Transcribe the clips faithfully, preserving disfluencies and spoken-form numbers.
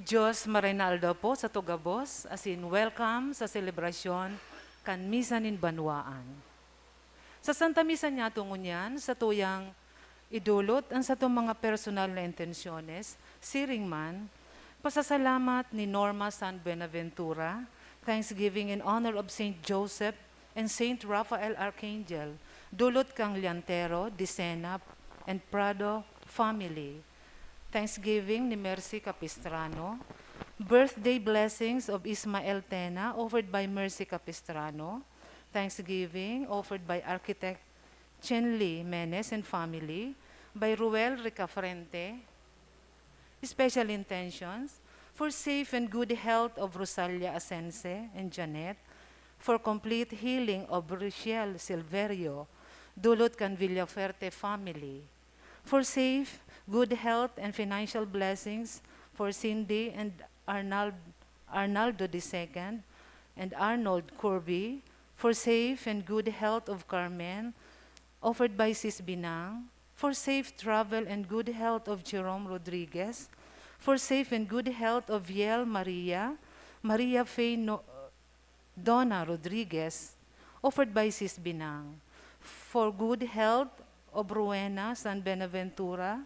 Dios, maray na aldaw po sa tugabos, asin welcome sa selebrasyon kan Misa nin Banwaan. Sa Santa Misa niyato ngunyan, satuyang idolot an satong mga personal na intensyones, siring man, pasasalamat ni Norma San Buenaventura, thanksgiving in honor of Saint Joseph and Saint Raphael Archangel, dulot kan Llantero, Dicena, and Prado family. Thanksgiving ni Mercy Capistrano. Birthday blessings of Ismael Tena, offered by Mercy Capistrano. Thanksgiving offered by Architect Chenly Menes and family, by Ruel Ricafrente. Special intentions for safe and good health of Rosalia Asense and Janet, for complete healing of Rochelle Silverio, dulot kan Villafuerte family, for safe, good health and financial blessings for Cindy and Arnald, Arnaldo the second and Arnold Kirby, for safe and good health of Carmen, offered by Sis Binang, for safe travel and good health of Jerome Rodriguez, for safe and good health of Viel Maria, Maria Faye No-, Donna Rodriguez, offered by Sis Binang, for good health of Rowena San Benaventura,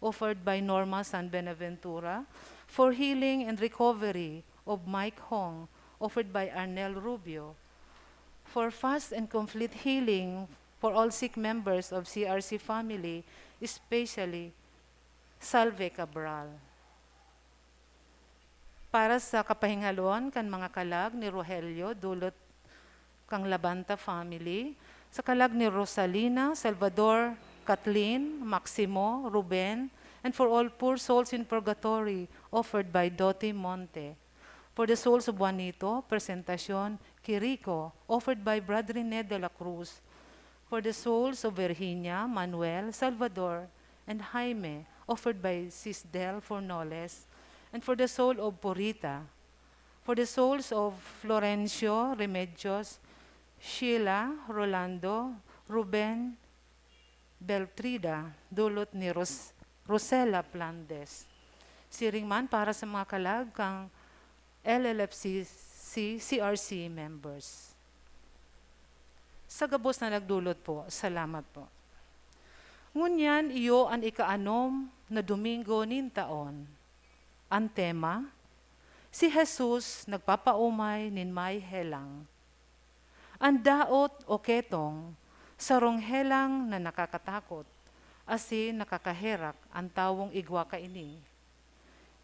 offered by Norma San Benaventura, for healing and recovery of Mike Hong, offered by Arnel Rubio, for fast and complete healing for all sick members of C R C family, especially Salve Cabral. Para sa kapahingalon kan mga kalag ni Rogelio dulot kan Labanta family, sa kalag ni Rosalina, Salvador, Kathleen, Maximo, Ruben, and for all poor souls in purgatory, offered by Doti Monte. For the souls of Juanito, Presentacion, Quirico, offered by Brad Rene de la Cruz. For the souls of Virginia, Manuel, Salvador, and Jaime, offered by Sis Del Fornoles. And for the soul of Purita. For the souls of Florencio, Remedios, Sheila, Rolando, Ruben, Beltrida, dulot ni Ros-, Rosela Plandes. Siring man para sa mga kalag kan L L F C C R C members. Sa gabos na nagdulot po, salamat po. Ngunyan iyo an ikaanom na Domingo nin taon. An tema, Si Jesus nagpapaomay nin may helang. An daot o ketong, sarong helang na nakakatakot, asin nakakaherak an tawong igwa kaini.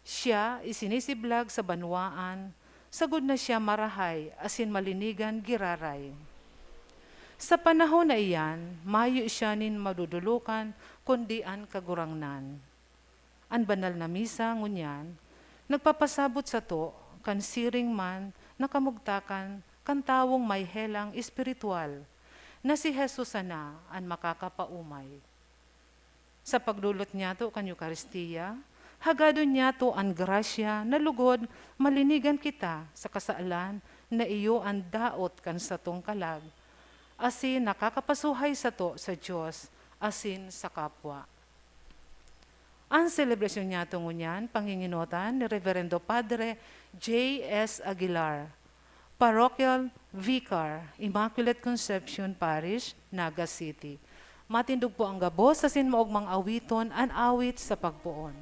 Siya isinisiblag sa banwaan, sagod na siya marahay asin malinigan giraray. Sa panahon na iyan, mayo siya nin madodolokan kundi an Kagurangnan. An banal na misa ngunyan nagpapasabot sato kan siring man na kamugtakan kan tawong may helang espiritual, na si Jesus sana an makakapaomay. Sa pagdolot niyato kan Eukaristia, hagadon niyato an grasya na lugod malinigan kita sa kasalan na iyo an daot kan satong kalag, asin nakakapasuhay sato sa Dios asin sa kapwa. An selebrasyon niyato ngunyan, panginginotan ni Reverendo Padre J S Aguilar, Parochial Vicar, Immaculate Conception Parish, Naga City. Matindog po ang gabos asin maogmang awiton an awit sa pagpoon.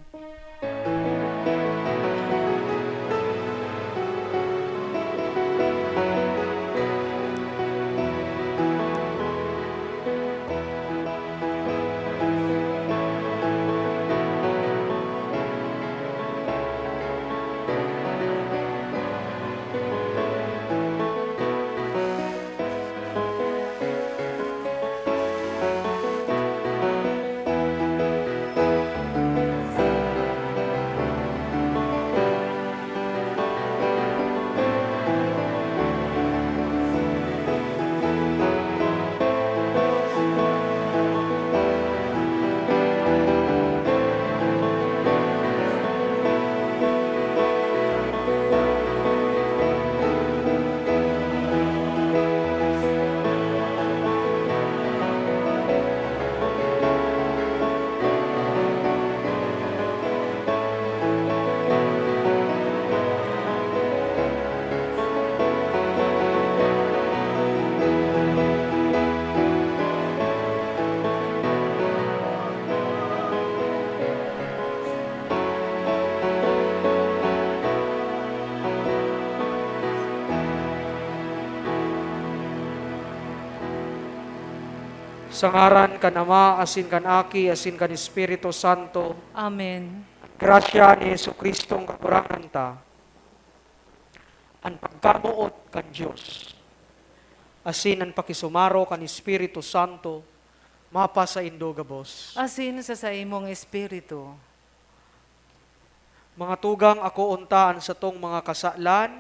Sa ngaran kan Ama, asin kan Aki, asin kan Espiritu Santo. Amen. Grasya ni Jesu-Cristong Kagurangnan ta, an pagkamoot kan Dios, asin an pakisumaro kan Espiritu Santo, mapasaindo gabos. Asin sa saimong espiritu. Mga tugang, akoon ta an satong mga kasalan,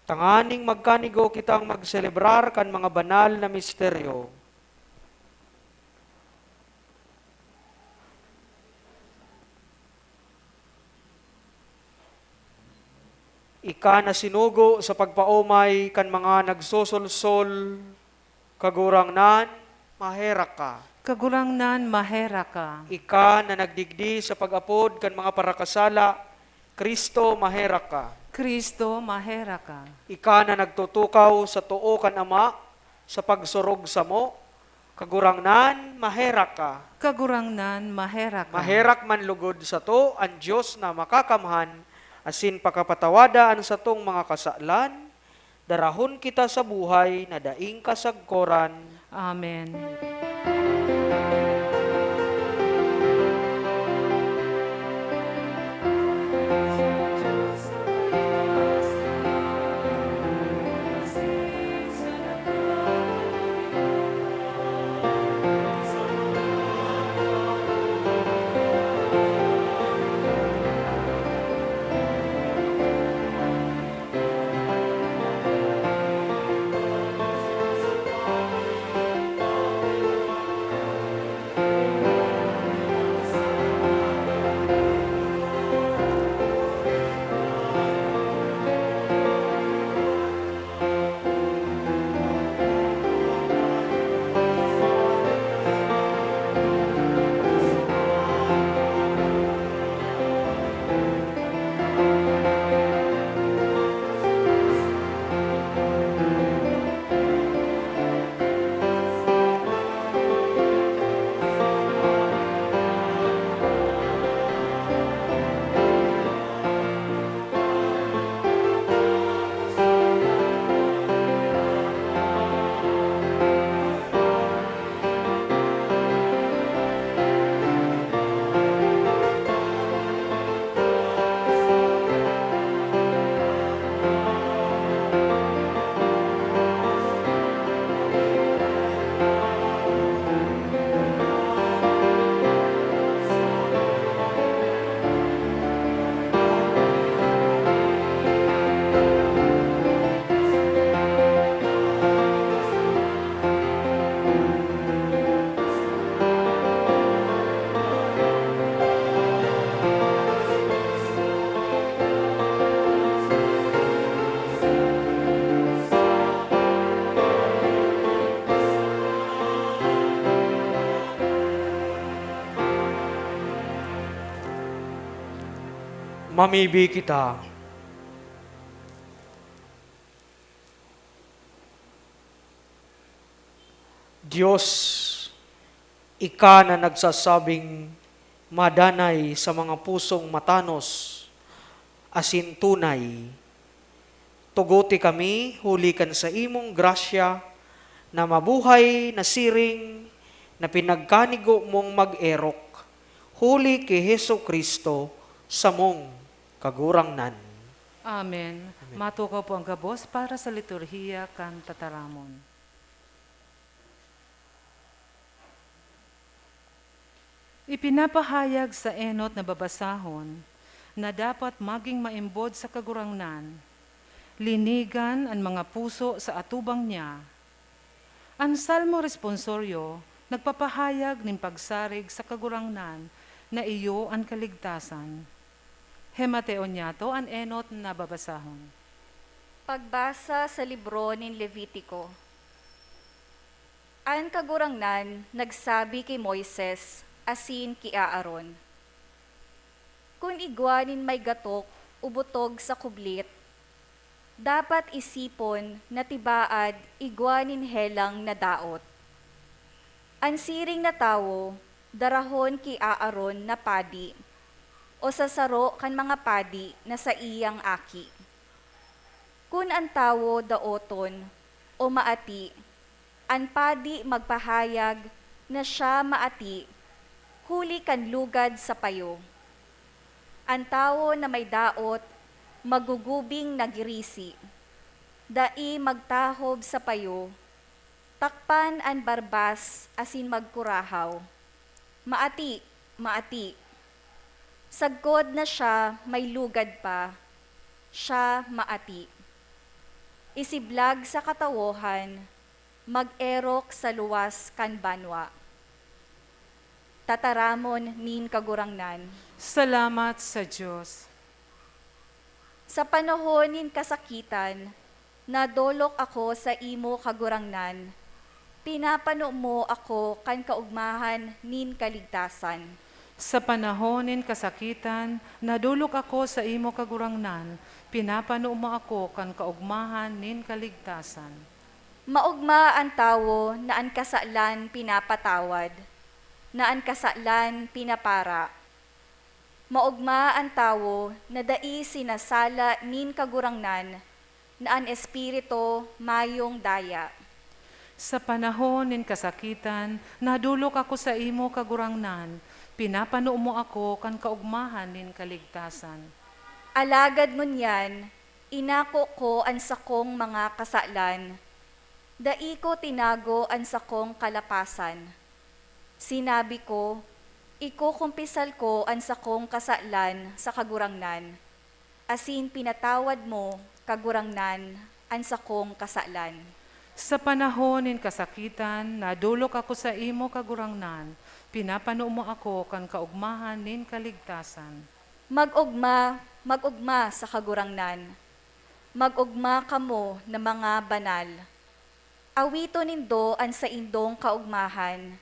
tanganing magkanigo kitang magselebrar kan mga banal na misteryo. Ika na sinugo sa pagpaomay kan mga nagsosolsol, Kagurangnan, maherak ka. Kagurangnan, maherak ka. Ika na nagdigdi sa pag-apod kan mga parakasala, Cristo, maherak ka. Cristo, maherak ka. Ika na nagtutukaw sa too kan Ama sa pagsurog samo, Kagurangnan, maherak ka. Kagurangnan, maherak ka. Maherak man lugod sato an Dios na makakamhan, asin pakapatawada an satong mga kasalan, darahon kita sa buhay na daing kasagkoran. Amen. Mamibi kita. Dios, ika na nagsasabing madanay sa mga pusong matanos asin tunay. Tuguti kami huli kan saimong grasya na mabuhay na siring na pinagkanigo mong mag-erok, huli ki Jesu-Cristo, samong Kagurangnan. Amen. Amen. Matukaw po ang gabos para sa liturhiya kan tataramon. Ipinapahayag sa enot na babasahon na dapat maging maimbod sa Kagurangnan, linigan an mga puso sa atubang niya. An Salmo Responsorio nagpapahayag nin pagsarig sa Kagurangnan na iyo an kaligtasan. Hemateon niyato an enot na babasahon. Pagbasa sa libro nin Levitico. An Kagurangnan nagsabi ki Moises asin ki Aaron, "Kun igwa nin may gatok o butog sa kublit, dapat isipon na tibaad igwa nin helang na daot. An siring na tawo darahon ki Aaron na padi o sa saro kan mga padi na saiyang aki. Kun an tawo daoton o maati, An padi magpahayag na siya maati huli kan lugad sa payo. An tawo na may daot magugubing nagirisi, dai magtahob sa payo, takpan an barbas asin magkurahaw. Maati, maati. Sagkod na siya may lugad pa, siya maati. Isiblag sa katawohan, mag-erok sa luwas kan banwa. Tataramon nin Kagurangnan. Salamat sa Dios. Sa panahon nin kasakitan, nadolok ako sa imo, Kagurangnan, pinapano mo ako kan kaogmahan nin kaligtasan. Sa panahon nin kasakitan, nadolok ako sa imo, Kagurangnan, pinapano mo ako kan kaogmahan nin kaligtasan. Maogma an tawo na an kasalan pinapatawad, na an kasalan pinapara. Maogma an tawo na dai sinasala nin Kagurangnan, na an espiritu mayong daya. Sa panahon nin kasakitan, nadolok ako sa imo, Kagurangnan, pinapano mo ako kan kaogmahan nin kaligtasan. Alagad ngunyan, inako ko an sakong mga kasalan, dai ko tinago an sakong kalapasan. Sinabi ko, "Ikokumpisal ko an sakong kasalan sa Kagurangnan," asin pinatawad mo, Kagurangnan, an sakong kasalan. Sa panahon nin kasakitan, nadolok ako sa imo, Kagurangnan, pinapano mo ako kan kaogmahan nin kaligtasan. Mag-ogma, mag-ogma sa Kagurangnan. Mag-ogma kamo na mga banal. Awiton nindo an saindong kaogmahan.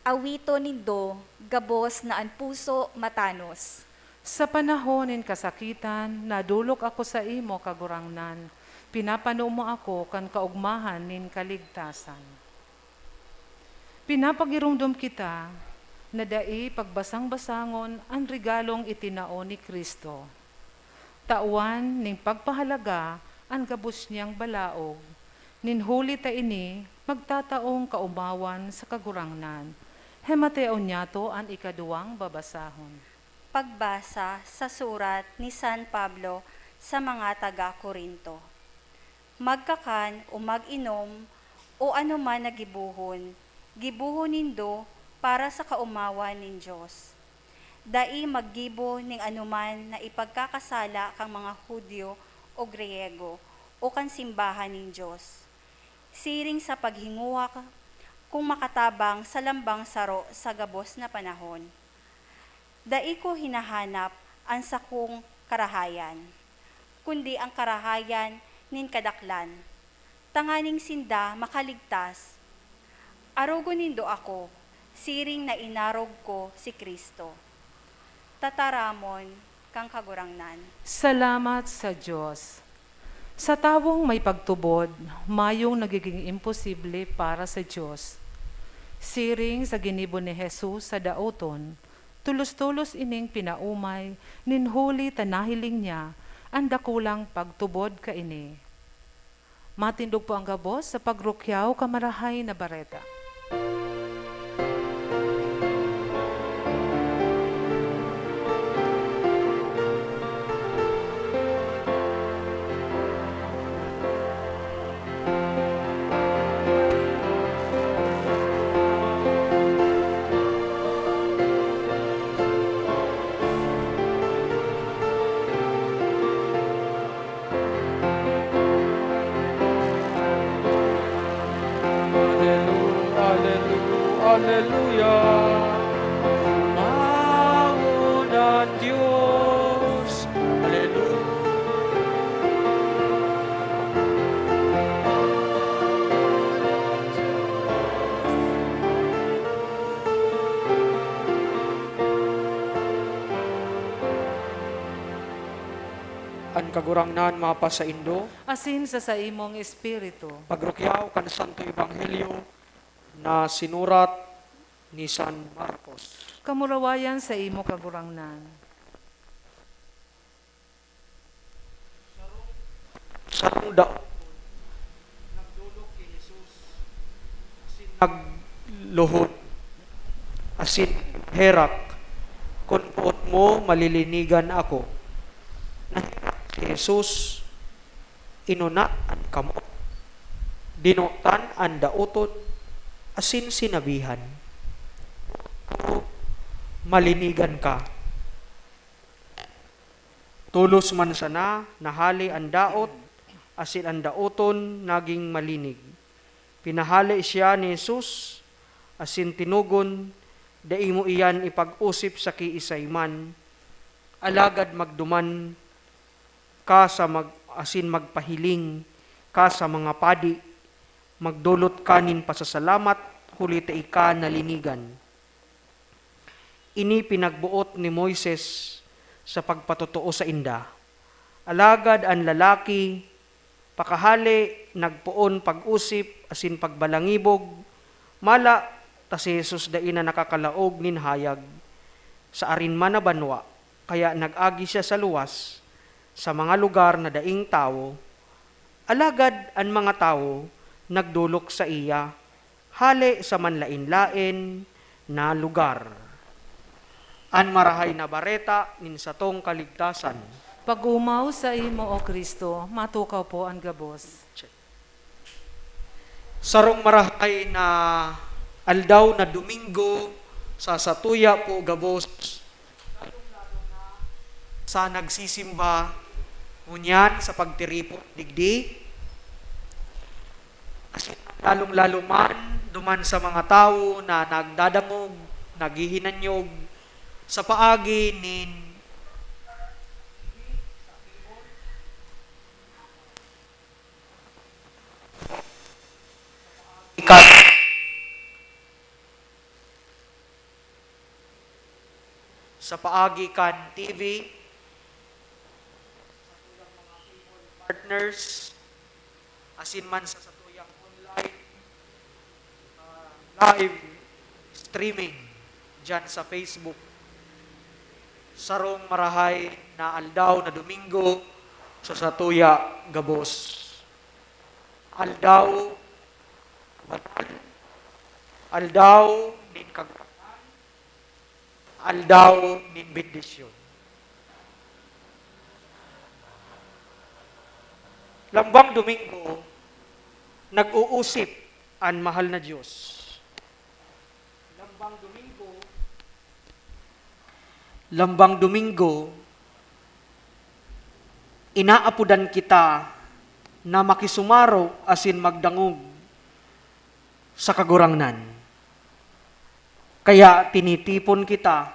Awiton nindo gabos na an puso matanos. Sa panahon nin kasakitan, nadolok ako sa imo, Kagurangnan. Pinapano mo ako kan kaogmahan nin kaligtasan. Pinapagiromdom kita na dai pagbasang-basangon an regalong itinao ni Cristo. Tawan nin pagpahalaga an gabos niyang balaog, nin huli ta ini magtataong kaomawan sa Kagurangnan. Hemateon niyato an ikaduwang babasahon. Pagbasa sa surat ni San Pablo sa mga taga Corinto. Magkakan o mag-inom o anoman na gibohon, gibohon nindo para sa kaomawan nin Dios. Dai maggibo nin anoman na ipagkakasala kan mga Judio o Griyego o kan simbahan nin Dios, siring sa paghinguha kun makatabang sa lambang saro sa gabos na panahon. Dai ko hinahanap an sakong karahayan, kundi an karahayan nin kadaklan, tanganing sinda makaligtas. Arogon nindo ako, siring na inarog ko si Cristo. Tataramon kan Kagurangnan. Salamat sa Dios. Sa tawong may pagtubod, mayong nagiging imposible para sa Dios. Siring sa ginibo ni Jesus sa daoton, tolos-tolos ining pinaomay nin huli ta nahiling niya an dakulang pagtubod kaini. Matindog po ang gabos sa pagrukyaw kan Marahay na Bareta. Alelu-, alelu-, aleluya. Mauna Dios. Aleluya. An Kagurangnan mapasaindo. Asin sa saimong espiritu. Pagrukyaw kan Santo Ebanghelyo na sinurat ni San Marcos. Kamurawayan sa imo, Kagurangnan. Sarong dao nagdolok ki Jesus. luhod, asin herak, kun poot mo, malilinigan ako." Naherak si Jesus, inunat an kamot, dinotan an daoton, asin sinabihan, "Malinigan ka." Tolos man sana nahale an daot, asin an daoton nagin malinig. Pinahale siya ni Jesus, asin tinugon, "Dai mo iyan ipag-osip sa kiisay man, alagad magduman ka sa mag-, asin magpahiling ka sa mga padi, magdolot ka nin pasasalamat, huli ta ika nalinigan." Ini pinagboot ni Moises sa pagpatotoo sainda. Alagad an lalaki, pakahale, nagpoon pag-osip asin pagbalangibog, mala ta si Jesus dai na nakakalaog nin hayag sa arin man na banwa, kaya nag-agi siya sa luwas, sa mga lugar na daing tawo. Alagad an mga tawo nagdolok saiya hale sa manlaen-laen na lugar. An Marahay na Bareta nin satong kaligtasan. Pag-omaw saimo, O Cristo, matukaw po an gabos. Sarong marahay na aldaw na Domingo sa satuya po gabos, sa nagsisimba ngunyan sa pagtiripon digdi, lalong-lalo man duman sa mga tawo na nagdadangog, naghihinanyog sa paagi nin ikan sa paagi kan T V, partners, asin man sa satuyang online, ah, live streaming diyan sa Facebook. Sarong marahay na aldaw na Domingo sa satuya gabos. Aldaw, aldaw nin kag-, aldaw nin bendisyon. Lambang Domingo, nag-uusip an mahal na Dios. Lambang Domingo, Lambang Domingo, inaapodan kita na makisumaro asin magdangog sa Kagurangnan. Kaya tinitipon kita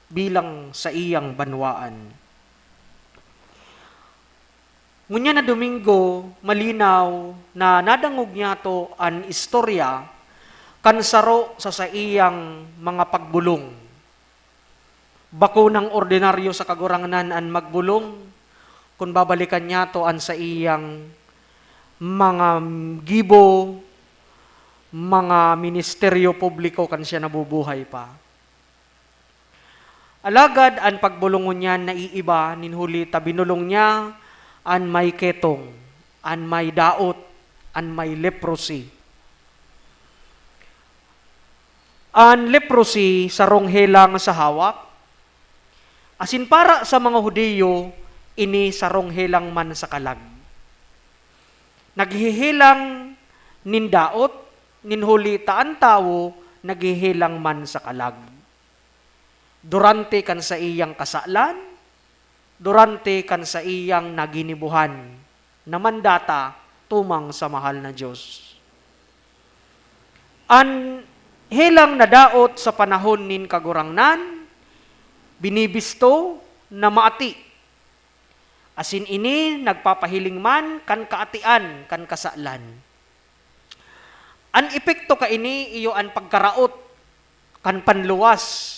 bilang saiyang banwaan. Ngunyan na Domingo, malinaw na nadangog niyato an istorya kan saro sa saiyang mga pagbolong. Bako nang ordinaryo sa Kagurangnan an magbolong, kun babalikan niyato an saiyang mga gibo, mga ministeryo publiko kan siya nabubuhay pa. Alagad an pagbolong ngunyan naiiba nin huli ta binolong niya an may ketong, an may daot, an may leprosy. An leprosy sarong helang sa hawak, asin para sa mga Judio, ini sarong helang man sa kalag. Naghehelang nin daot, nin huli ta an tawo naghehelang man sa kalag. Durante kan saiyang kasalan, durante kan saiyang naginibohan na mandata tumang sa mahal na Dios. An helang na daot sa panahon nin Kagurangnan, binibisto na maati. Asin ini nagpapahiling man kan kaatian kan kasalan. An epekto kaini iyo an pagkaraot kan panluwas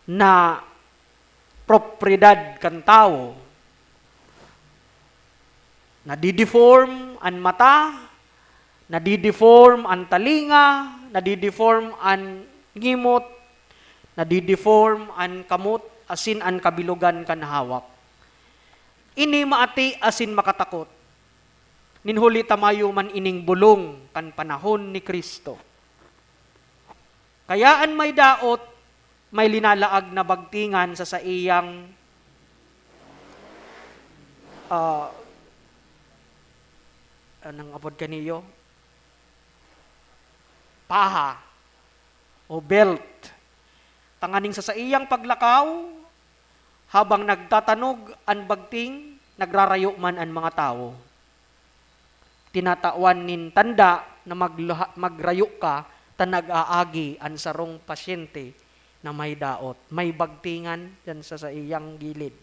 na propiedad kan tawo. Nadideform an mata, nadideform an talinga, nadideform an ngimot, nadideform an kamot, asin an kabilogan kan hawak. Ini maati asin makatakot. Nin huli ta mayo man ining bolong kan panahon ni Cristo. Kaya an may daot, may linalaag na bagtingan sa saiyang, ah, anong apod kaniyo? Paha o belt. Tanganing sa saiyang paglakaw, habang nagtatanog an bagting, nagrarayo man an mga tawo. Tinatawan nin tanda na maglaha-, magrayo ka ta nag-aagi an sarong pasyente na may daot, may bagtingan diyan sa saiyang gilid.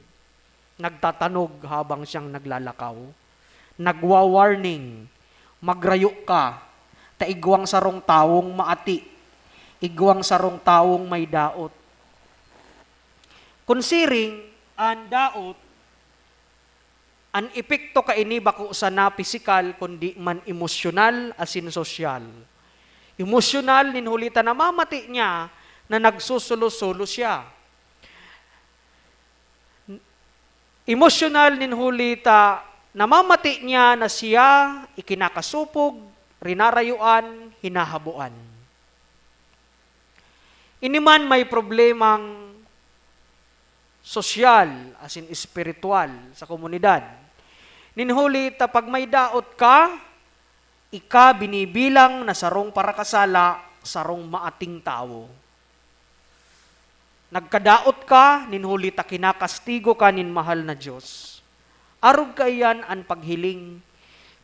Nagtatanog habang siyang naglalakaw. Nagwa-warning, "Magrayo ka, ta igwang sarong tawong maati, igwang sarong tawong may daot." Kun siring, an daot, an epekto kaini bako sana pisikal, kundi man emosyonal asin sosyal. Emosyonal, nin huli ta namamati niya na nagsusulo-sulo siya. Emosyonal, nin huli ta namamati niya na siya ikinakasopog, rinarayuan, hinahaboan. Ini man may problemang sosyal, asin espiritual sa komunidad. Nin huli ta pag may daot ka, ika binibilang na sarong parakasala, sarong maating tawo. Nagkadaot ka, nin huli ta kinakastigo ka nin mahal na Dios. Arog kaiyan an paghiling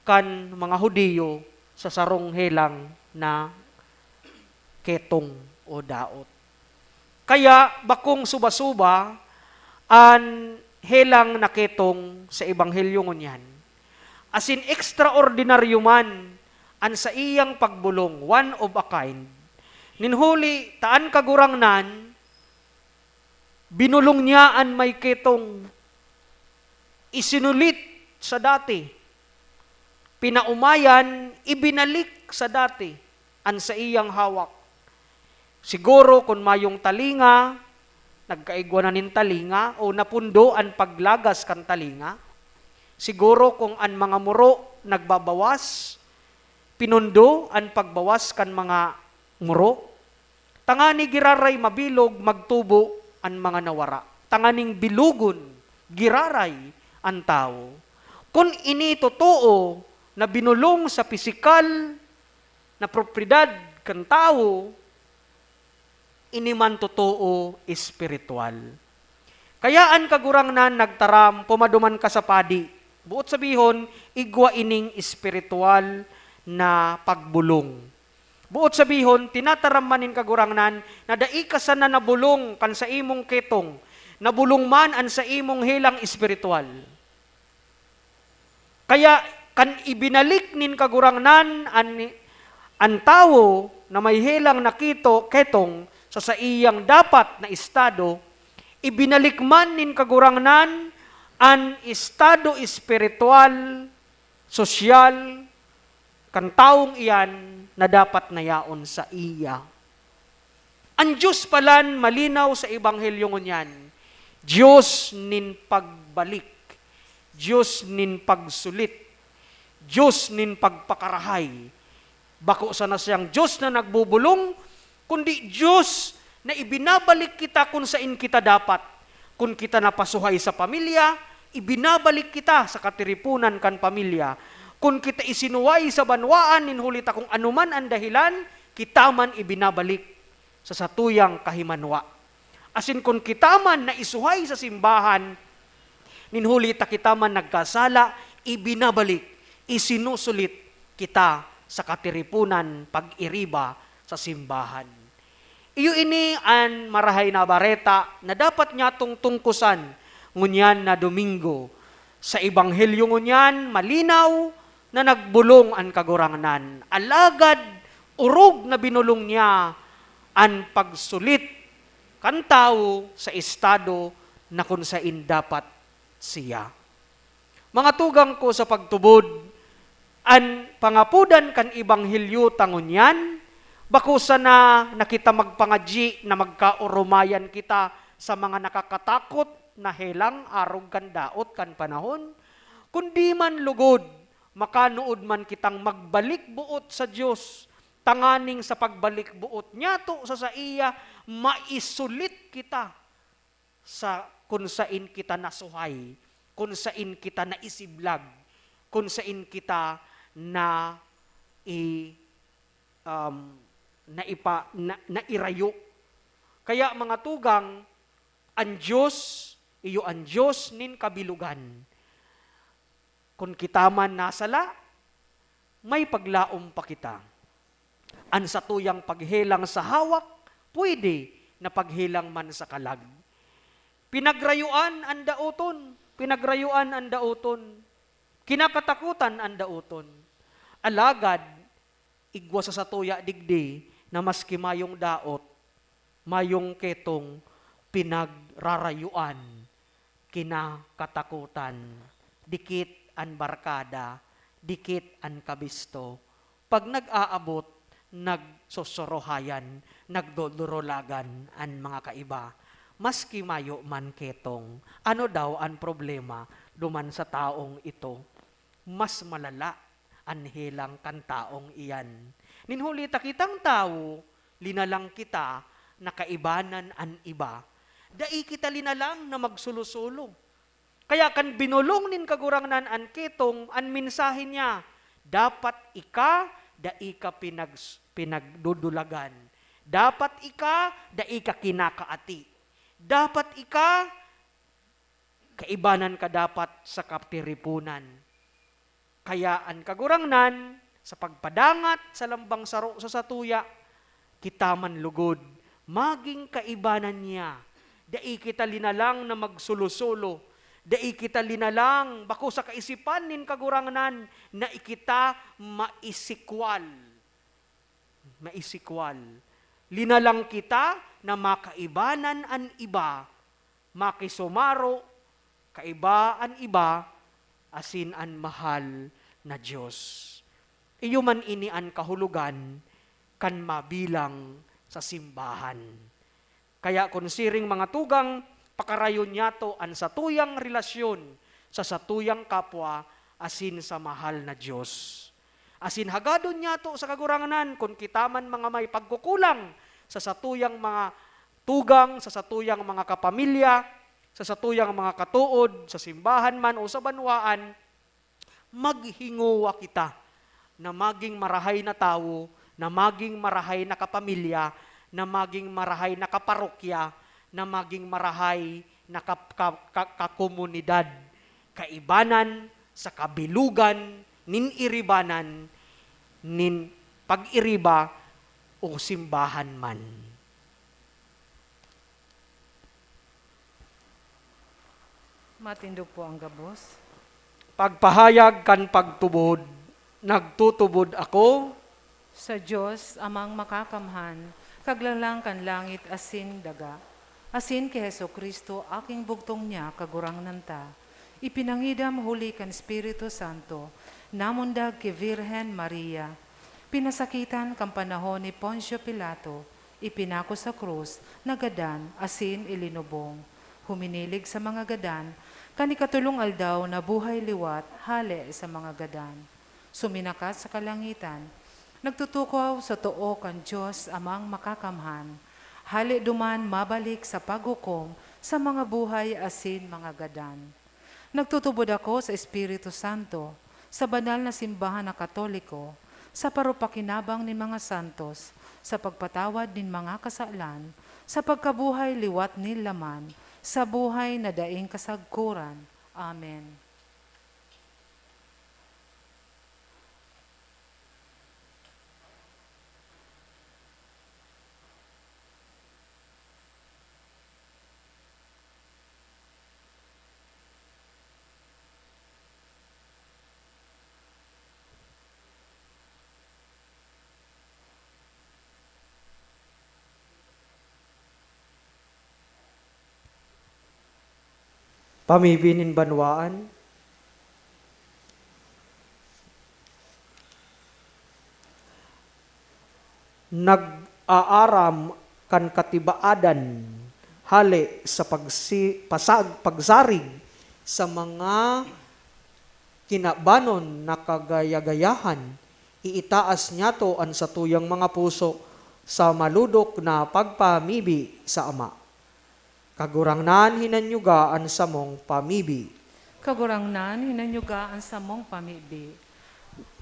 kan mga Judio sa sarong helang na ketong o daot. Kaya bakong suba-suba an helang na ketong sa ebanghelyo ngunyan. Asin ekstraordinaryo man an saiyang pagbolong, one of a kind. Nin huli ta an Kagurangnan, binolong niya an may ketong, isinulit sa dati, pinaumayan, ibinalik sa dati an saiyang hawak. Siguro kun mayong talinga, nagkaigwa na nin talinga o napundo an paglagas kan talinga. Siguro kung an mga muro nagbabawas, pinundo an pagbawas kan mga muro. Tangani giraray mabilog, magtubo an mga nawara. Tanganing bilogon giraray an tawo. Kun ini totoo na binolong sa pisikal na propiedad kan tawo, ini man totoo espiritual. Kaya an Kagurangnan nagtaram, "Pumaduman ka sa padi." Buot sabihon, igwa ining espiritual na pagbolong. Buot sabihon, tinataram man nin Kagurangnan na dai ka sana nabolong kan saimong ketong, nabolong man an saimong helang espiritual. Kaya kan ibinalik nin Kagurangnan an, an tawo na may helang na kito, ketong sa saiyang dapat na estado, ibinalik man nin Kagurangnan an estado espiritual, sosyal, kan tawong iyan na dapat na yaon saiya. An Diyos palan malinaw sa Ebanghelyo ngunyan, Diyos nin pagbalik, Diyos nin pagsulit, Diyos nin pagpakarahay. Bako sana siyang Diyos na nagbobolong, kundi Diyos na ibinabalik kita kun sain kita dapat. Kun kita napasuhay sa pamilya, ibinabalik kita sa katiriponan kan pamilya. Kun kita isinuway sa banwaan, nin huli ta kung ano man an dahilan, kita man ibinabalik sa satuyang kahimanwa. Asin kun kita man naisuhay sa simbahan, nin huli ta kita man nagkasala, ibinabalik, isinusulit kita sa katiriponan pag-iriba sa simbahan. Iyo ini an Marahay na Bareta na dapat nyatong tungkosan ngunyan na Domingo. Sa Ebanghelyo ngunyan, malinaw na nagbolong an Kagurangnan. Alagad orog na binolong niya an pagsulit kan tawo sa estado na kun sain dapat siya. Mga tugang ko sa pagtubod, an pangapodan kan Ebanghelyo ta ngunyan, bako sana na kita magpangadyi na magkaoromayan kita sa mga nakakatakot na helang arog kan daot kan panahon, kundi man lugod, makanood man kitang magbalik boot sa Dios, tanganing sa pagbalik boot niyato sa saiya, maisulit kita sa kun sain kita nasuhay, kun sain kita naisiblag, kun sain kita na i-, um, naipa-, na-, nairayo. Kaya, mga tugang, an Dios, iyo an Dios nin kabilugan. Kun kita man nasala, may paglaom pa kita. An satuyang paghelang sa hawak, pwede na paghelang man sa kalag. Pinagrayuan an daoton, pinagrayuan an daoton, kinakatakutan an daoton. Alagad, igwa sa satuya digdi na maski mayong daot, mayong ketong pinagrarayuan, kinakatakutan, dikit an barkada, dikit an kabisto. Pag nag-aabot, nagsusorohayan, nagdodurulagan an mga kaiba. Maski mayo man ketong, ano daw an problema duman sa taong ito? Mas malala an helang kan taong iyan. Nin huli ta kitang tawo, linalang kita na kaibanan an iba. Dai kita linalang na magsulo-sulo. Kaya kan binolong nin Kagurangnan an ketong, an mensahe niya, dapat ika dai ka pinag-, pinagdudulagan. Dapat ika dai ka kinakaati. Dapat ika kaibanan ka dapat sa katiriponan. Kaya an Kagurangnan, sa pagpadangat sa lambang saro sa satuya, kita man lugod magin kaibanan niya. Dai kita linalang na magsulo-sulo. Dai kita linalang, bako sa kaisipan nin Kagurangnan, na ikita maisikwal. Maisikwal. Linalang kita na makaibanan an iba, makisumaro, kaiba an iba, asin an mahal na Dios. Iyo man ini an kahulogan kan mabilang sa simbahan. Kaya kun siring, mga tugang, pakarayon niyato an satuyang relasyon sa satuyang kapwa asin sa mahal na Dios. Asin hagadon niyato sa Kagurangnan kun kita man mga may pagkukulang sa satuyang mga tugang, sa satuyang mga kapamilya, sa satuyang mga katood, sa simbahan man o sa banwaan, maghingowa kita na maging marahay na tawo, na maging marahay na kapamilya, na maging marahay na kaparokya, na maging marahay na kap-, ka-, ka-, kakomunidad, kaibanan sa kabilugan nin iribanan nin pag-iriba o simbahan man. Matindog po ang gabos. Pagpahayag kan pagtubod, nagtutubod ako sa Dios, Amang Makakamhan, Kaglalang kan langit asin daga, asin ki Jesu-Cristo, aking bugtong niya, Kagurangnan ta, ipinangidam huli kan Espiritu Santo, namundag ki Virgen Maria, pinasakitan kan panahon ni Poncio Pilato, ipinako sa krus, nagadan, asin ilinubong. Huminilig sa mga gadan, kan ikatolong aldaw nabuhay liwat hale sa mga gadan. Suminakat sa kalangitan, nagtutukaw sa too kan Dios Amang Makakamhan. Hale duman mabalik sa paghukom sa mga buhay asin mga gadan. Nagtutubod ako sa Espiritu Santo, sa banal na simbahan na Katoliko, sa parupakinabang nin mga santos, sa pagpatawad nin mga kasalan, sa pagkabuhay liwat nin laman, sa buhay na daing kasagkoran. Amen. Pamibi nin banwaan. Nag-aaram kan katibaadan hale sa pagsi-, pasag-, pagsarig sa mga kinabanon na kagaya-gayahan, Iitaas niyato an satuyang mga puso sa malodok na pagpamibi sa Ama. Kagurangnan, hinanyuga an samong pamibi. Kagurangnan, hinanyuga an samong pamibi.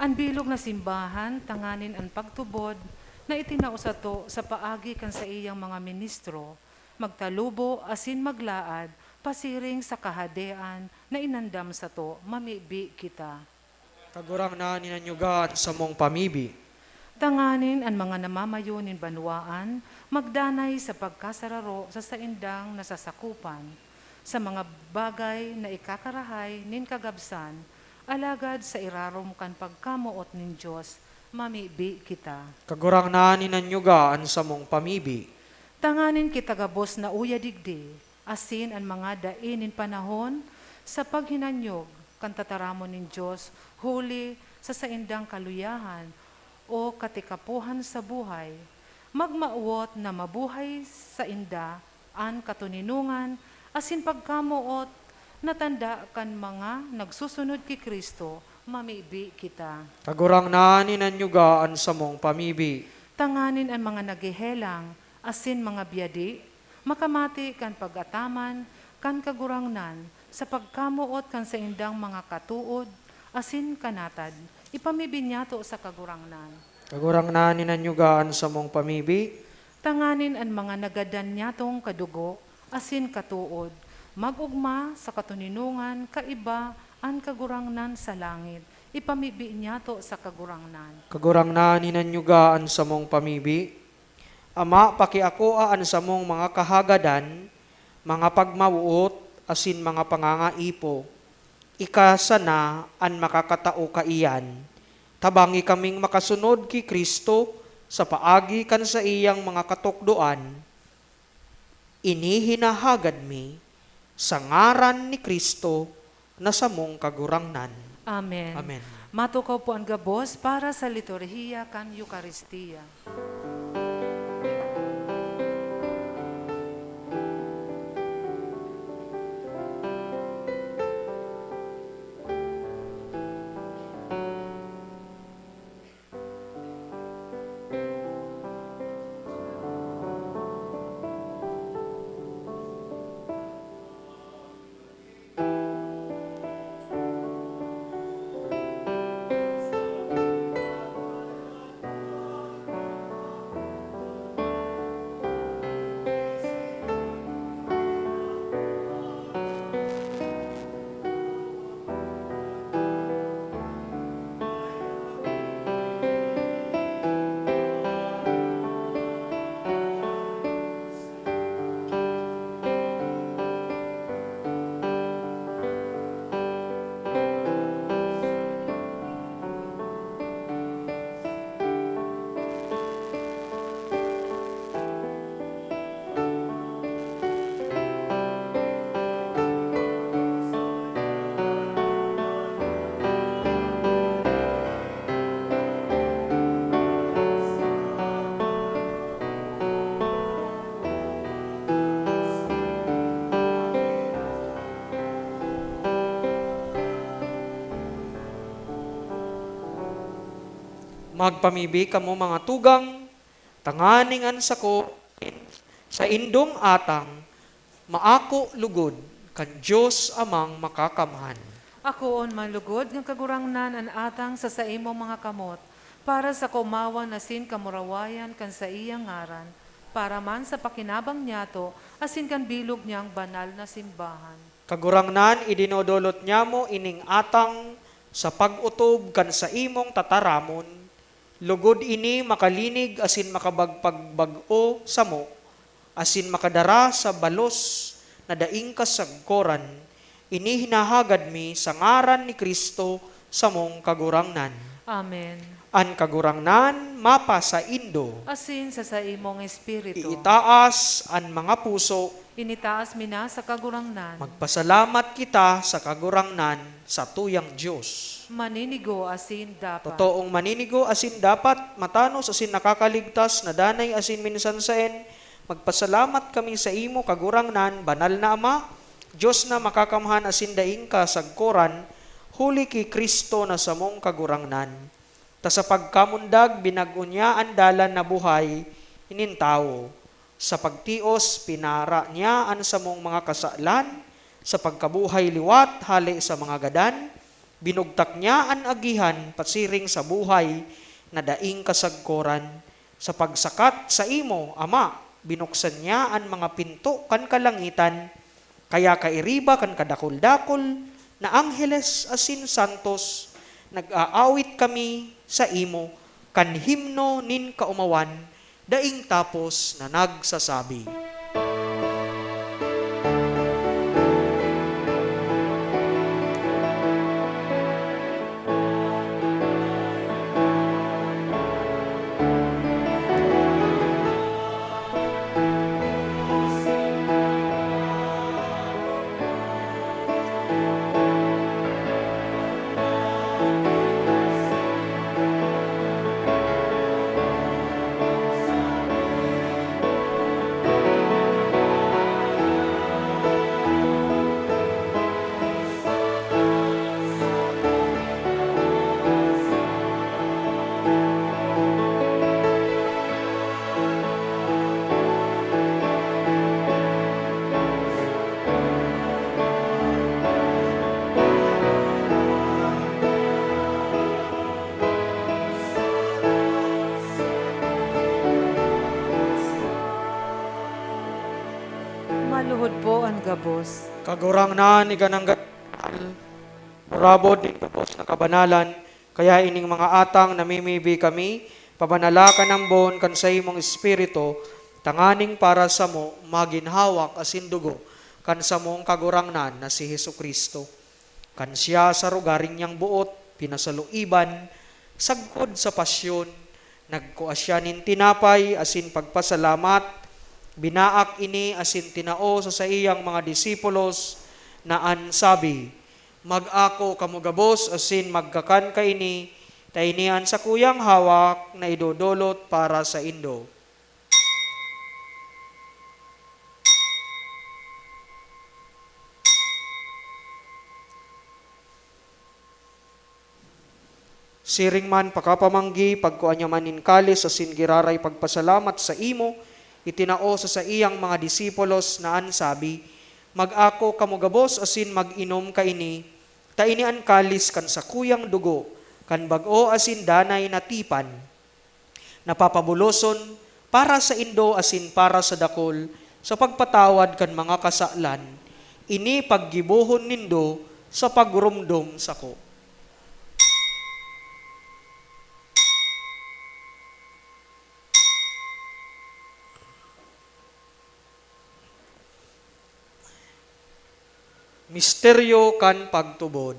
An bilog na simbahan tanganing an pagtubod na itinao sato sa paagi kan saiyang mga ministro, magtalubo asin maglaad pasiring sa Kahadean na inandam sato, mamibi kita. Kagurangnan, hinanyuga an samong pamibi. Tanganing an mga namamayo nin banwaan magdanay sa pagkasararo sa saindang nasasakopan, sa mga bagay na ikakarahay nin kagabsan, alagad sa irarom kan pagkamoot nin Dios, mamibi kita. Kagurangnan, hinanyuga an samong pamibi. Tanganing kita gabos na uya digdi, asin an mga dai nin panahon sa paghinanyog kan tataramon nin Dios huli sa saindang kaluyahan o katikapohan sa buhay, magmawot na mabuhay sainda an katoninongan asin pagkamoot na tanda kan mga nagsusunod ki Cristo, mamibi kita. Kagurangnan, hinanyuga an samong pamibi. Tanganing an mga naghehelang asin mga biyadi makamati kan pag-ataman kan Kagurangnan sa pagkamoot kan saindang mga katood asin kanatad, ipamibi niyato sa Kagurangnan. Kagurangnan, hinanyuga an samong pamibi. Tanganing an mga nagadan niyatong kadugo asin katood mag-ogma sa katoninongan kaiba an Kagurangnan sa langit, ipamibi niyato sa Kagurangnan. Kagurangnan, hinanyuga an samong pamibi. Ama, pakiakoa an samong mga kahagadan, mga pagmawot, asin mga pangangaipo. Ika sana an makakatao kaiyan. Tabangi kaming makasunod ki Cristo sa paagi kan saiyang mga katukdoan. Ini hinahagad mi sa ngaran ni Cristo na samong Kagurangnan. Amen. Amen. Matukaw po an gabos para sa liturhiya kan Eukaristia. Magpamibi kamo, mga tugang, tanganing an sako saindong atang maako lugod kan Dios Amang Makakamhan. Akoon man lugod nga Kagurangnan an atang sa saimong mga kamot, para sa kaomawan asin kamurawayan kan saiyang ngaran, para man sa pakinabang niyato asin kan bilog niyang banal na simbahan. Kagurangnan, idinolodolot niamo ining atang sa pag-otob kan saimong tataramon, lugod ini makalinig asin makabagpagbag-o samo, asin makadara sa balos na daing kasagkoran. Ini hinahagad mi sa ngaran ni Cristo, samong Kagurangnan. Amen. An Kagurangnan mapasaindo. Asin sa saimong espiritu. Iitaas an mga puso. Initaas mi na sa Kagurangnan. Magpasalamat kita sa Kagurangnan, satuyang Dios. Maninigo asin dapat. Totoong maninigo asin dapat, matanos asin nakakaligtas na danay asin minsan saen, magpasalamat kami saimo, Kagurangnan, banal na Ama, Dios na makakamhan asin daing kasagkoran, huli ki Cristo na samong Kagurangnan. Ta sa pagkamundag, binag-o niya an dalan na buhay nin tawo. Sa pagtios, pinara niya an samong mga kasalan. Sa pagkabuhay liwat hale sa mga gadan, binugtak niya an agihan pasiring sa buhay na daing kasagkoran. Sa pagsakat saimo, Ama, binuksan niya an mga pinto kan kalangitan. Kaya kairiba kan kadakul-dakul na angheles asin santos, nag-aawit kami saimo kan himno nin kaomawan daing tapos na nagsasabi. Maluhod po an gabos. Kagurangnan, iganang gabos, urabod nin gabos na kabanalan, kaya ining mga atang namimibi kami, pabanala kan ambon kan saimong Espiritu, tanganing para samo magin hawak asin dugo kan samong Kagurangnan na si Jesu-Cristo. Kan siya sa rogaring niyang boot pinasaluiban, sagkod sa pasyon, nagkua siya nin tinapay asin pagpasalamat, binaak ini asin tinao sa saiyang mga disipulos na an sabi, "Mag-ako kamo gabos asin magkakan kaini, ta ini an sakuyang hawak na idodolot para saindo." Siring man, pakapamanggi, pagkua niya man nin kalis asin giraray pagpasalamat saimo, itinao sa saiyang mga disipulos na an sabi, "Mag-ako kamo gabos asin mag-inom kaini, ta ini an kalis kan sakuyang dugo kan bag-o asin danay na tipan, na papabuloson para saindo asin para sa dakul sa pagpatawad kan mga kasalan. Ini paggibohon nindo sa pagromdom sako." Misteryo kan pagtubod.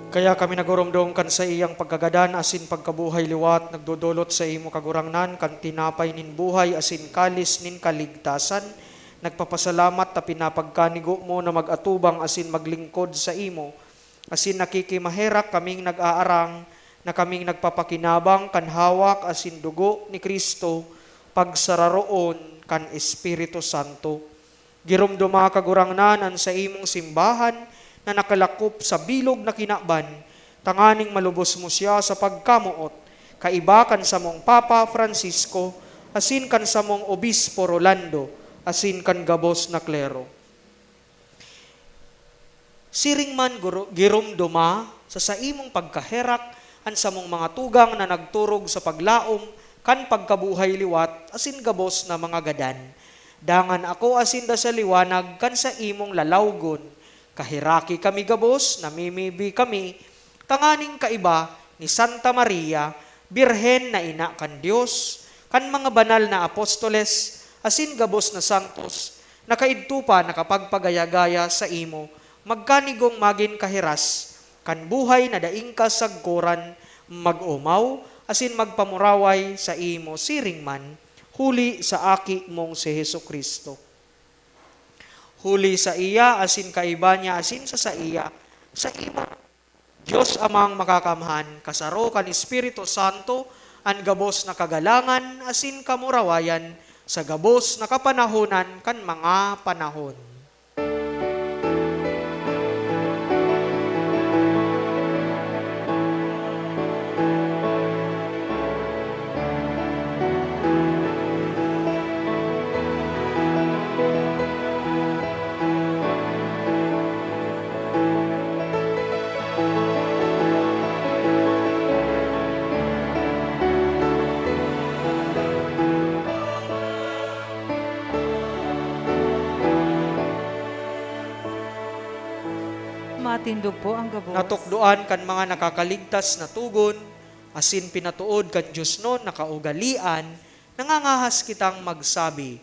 Kaya kami nagurumdom kan saiyang pagkagadan asin pagkabuhay liwat, nagdodolot saimo, Kagurangnan, kan tinapay nin buhay asin kalis nin kaligtasan. Nagpapasalamat ta pinapagkanigo mo na mag-atubang asin maglingkod saimo. Asin nakikimaherak kaming nag-aarang na kaming nagpapakinabang kan hawak asin dugo ni Cristo, pagsararoon kan Espiritu Santo. Giromdoma, Kagurangnan, an saimong simbahan na nakalakop sa bilog na kinaban, tanganing malubos mo siya sa pagkamoot, kaiba kan samong Papa Francisco, asin kan samong Obispo Rolando, asin kan gabos na klero. Siring man, guru-, giromdoma sa saimong pagkaherak an samong mga tugang na nagturog sa paglaom kan pagkabuhay liwat asin gabos na mga gadan. Dangan ako asin da sa liwanag kan saimong lalawgon. Kaheraki kami gabos, namimibi kami, tanganing kaiba ni Santa Maria, Birhen na ina kan Dios, kan mga banal na apostoles, asin gabos na santos, na kaidto pa nakapagpagaya-gaya saimo, magkanigong magin kahiras kan buhay na daing kasagkoran, mag-omaw asin magpamuraway saimo siring man, huli sa Aki mong si Jesu-Cristo. Huli saiya asin kaiba niya asin sa saiya, saimo, Dios Amang Makakamhan, kasaro kan Espiritu Santo, an gabos na kagalangan asin kamurawayan sa gabos na kapanahonan kan mga panahon. Matindog po ang gabos. Natukdoan kan mga nakakaligtas na togon, asin pinatood kan diosnon na kaugalean, nangangahas kitang magsabi,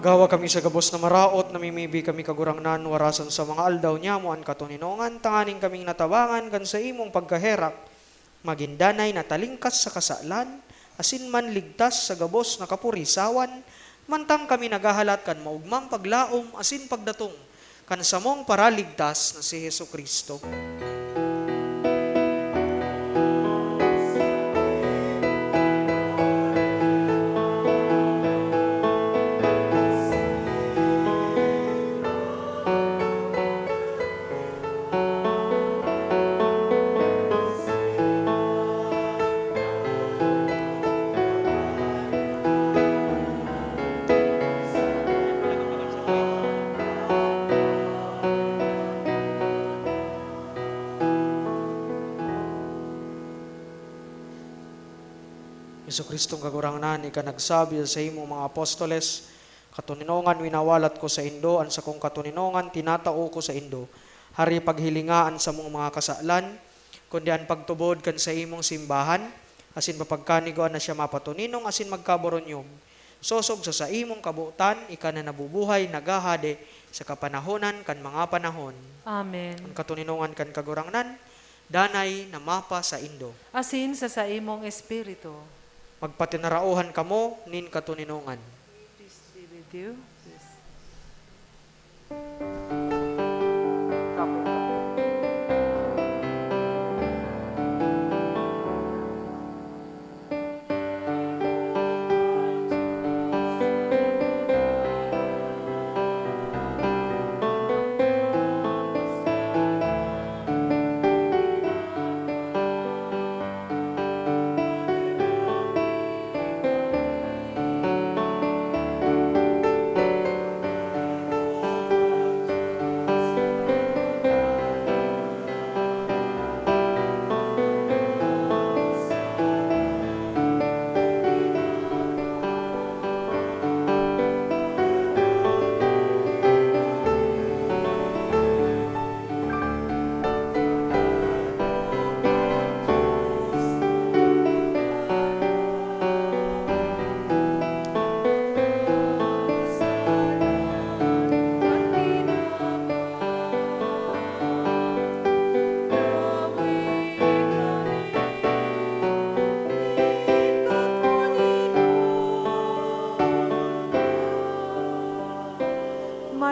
Agawa kami sa gabos na maraot, namimibi kami, Kagurangnan, warasan sa mga aldaw niyamo an katoninongan, tanganing kaming natabangan kan saimong pagkaherak, magin danay na talingkas sa kasalan, asin manligtas sa gabos na kapurisawan, mantang kami naghahalat kan maogmang paglaom asin pagdatong kan samong Paraligtas na si Jesu-Cristo. Jesu-Cristong Kagurangnan, ika nagsabi sa saimong mga apostoles, "Katoninongan winawalat ko saindo, an sakong katoninongan tinatao ko saindo." Hari, paghilinga an samong mga kasalan, kundi an pagtubod kan saimong simbahan, asin papagkanigoan na siya mapatoninong asin magkaboronyog. Sosog sa saimong kabotan, ika na nabubuhay, naghahade sa kapanahonan kan mga panahon. Amen. An katoninongan kan Kagurangnan, danay na mapasaindo. Asin sa saimong espiritu. Magpatinaraohan kamo nin katoninongan. Peace be with you. Peace.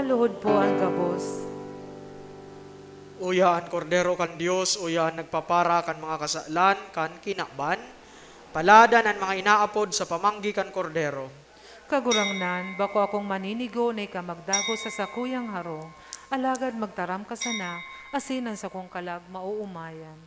Maluhod po ang gabos. Uya an Kordero kan Dios, uya an nagpapara kan mga kasalan kan kinaban. Paladan an mga inaapod sa pamanggi kan Kordero. Kagurangnan, bako akong maninigo na ika magdagos sa sakuyang harong, alagad magtaram ka sana, asin an sakong kalag maoomayan.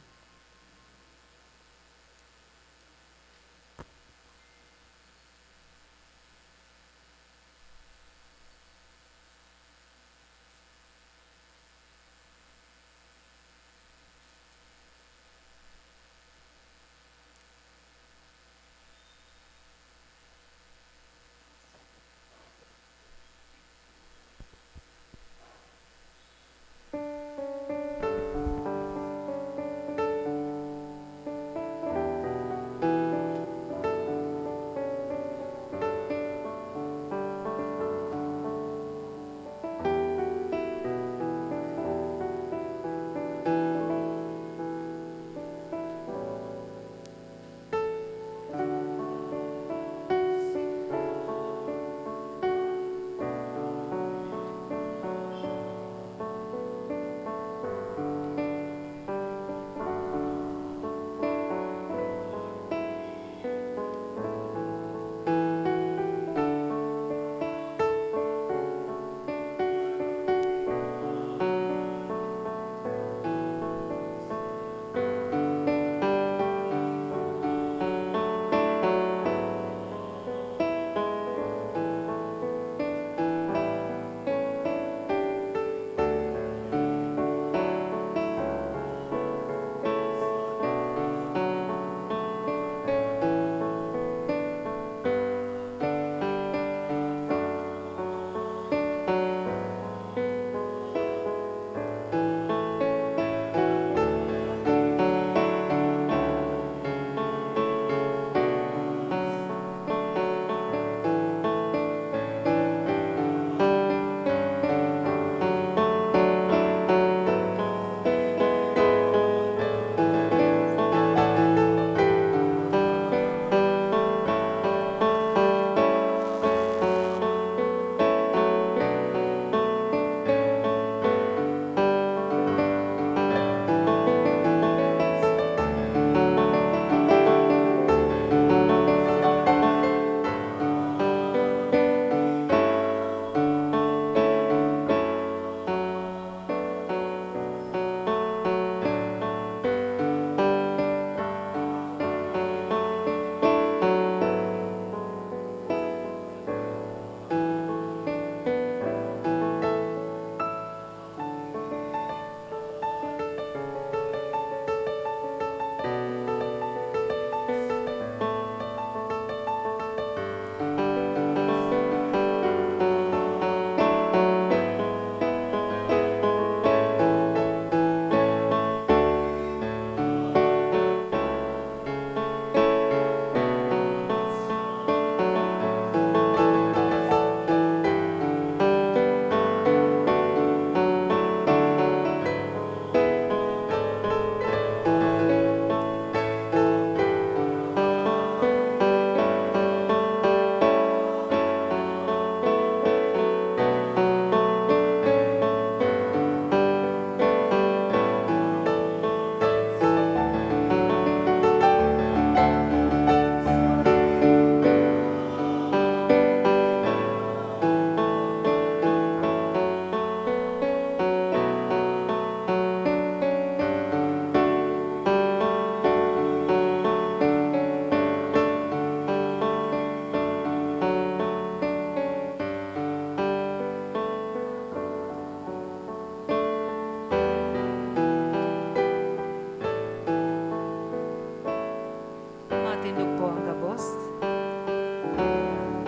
Matindog po ang gabos.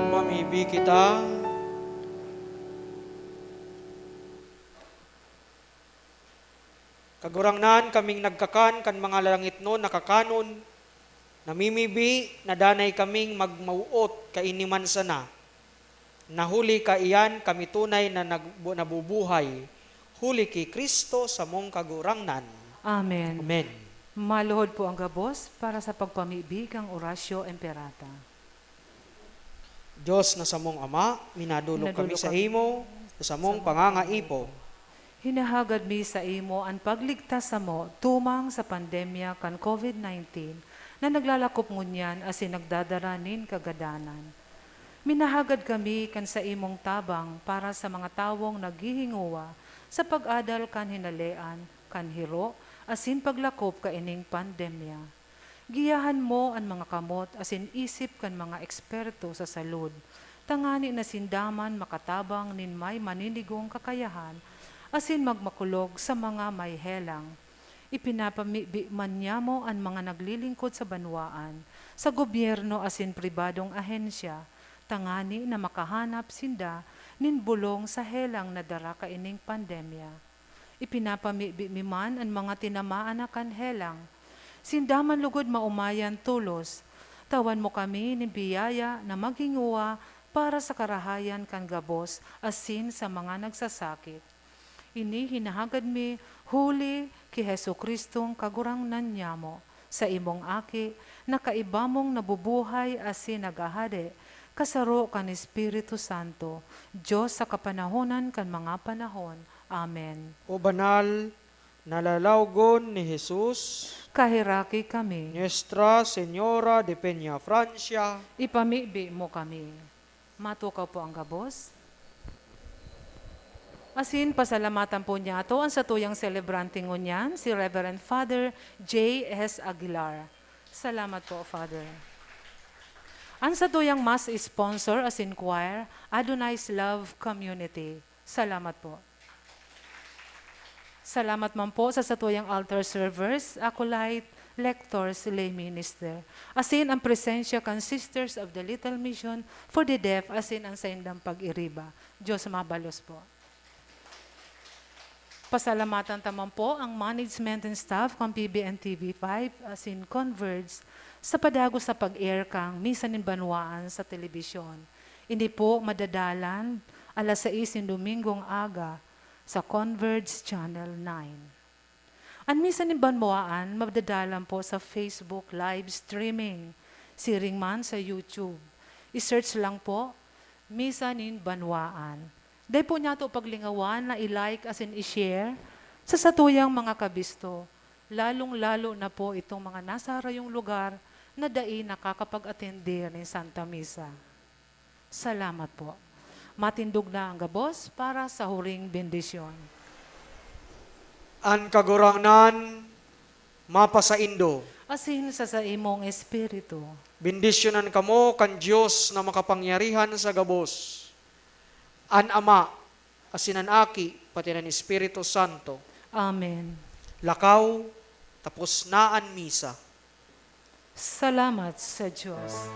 Mamibi kita. Kagurangnan, kaming nagkakan kan mga langitnon na kakanon, namimibi na danay kaming magmawot kaini man sana, na huli kaiyan kami tunay na nagbu-, nabubuhay, huli ki Cristo samong Kagurangnan. Amen. Amen. Maluhod po ang gabos para sa pagpamibi kan Oratio Imperata. Dios na samong Ama, minadolok kami Minadolok kami. saimo, Sa samong pangangaipo. Hinahagad mi saimo an pagligtas samo tumang sa pandemya kan COVID nineteen na naglalakop ngunyan asin nagdadara nin kagadanan. Minahagad kami kan saimong tabang para sa mga tawong naghihingowa sa pag-adal kan hinalean, kan hiro, asin paglakop kaining pandemya. Giyahan mo an mga kamot asin isip kan mga eksperto sa salud, tangani na sinda man makatabang nin may maninigong kakayahan asin magmakulog sa mga may helang. Ipinapamibi man niamo an mga naglilingkod sa banwaan, sa gobyerno asin pribadong ahensya, tangani na makahanap sinda nin bolong sa helang na dara kaining pandemya. Ipinapamibi mi man an mga tinamaan na kan helang. Sinda man lugod maomayan tolos. Tawan mo kami nin biyaya na maghingowa para sa karahayan kan gabos asin sa mga nagsasakit. Ini hinahagad mi huli ki Jesu-Cristong Kagurangnan nyamo, saimong Aki, na kaiba mong nabubuhay asin naghahade, kasaro kan Espiritu Santo, Dios sa kapanahonan kan mga panahon. Amen. O banal na lalawogon ni Jesus, kaheraki kami. Nuestra Señora de Peñafrancia, ipamibi mo kami. Matukaw po ang gabos. Asin, pasalamatan po niyato an satuyang selebrante ngunyan, si Reverend Father J S Aguilar. Salamat po, Father. An satuyang Mass sponsor asin choir, Adonai's Love Community. Salamat po. Salamat man po sa satuyang altar servers, acolyte, lectors, lay minister. Asin an presensya kan Sisters of the Little Mission for the Deaf asin an saindang pag-iriba. Dios mabalos po. Pasalamatan ta man po ang management and staff kan P B N T V five asin Converge sa padagos na pag-air kan Misa nin Banwaan sa telebisyon. Ini po madadalan alas sais nin Domingong aga sa Converge Channel nine. An Misa nin Banwaan madadalan po sa Facebook live streaming, siring man sa YouTube. I-search lang po, Misa nin Banwaan. Dai po niyato paglingawan na i-like asin i-share sa satuyang mga kabisto, lalong-lalo na po itong mga nasa harayong lugar na dai nakakapag-atende nin Santa Misa. Salamat po. Matindog na ang gabos para sa huring bendisyon. An Kagurangnan mapasaindo. Asin sa saimong espiritu. Bendisyonan kamo kan Dios na makapangyarihan sa gabos, an Ama, asin an Aki, pati an Espiritu Santo. Amen. Lakaw, tapos na an misa. Salamat sa Dios.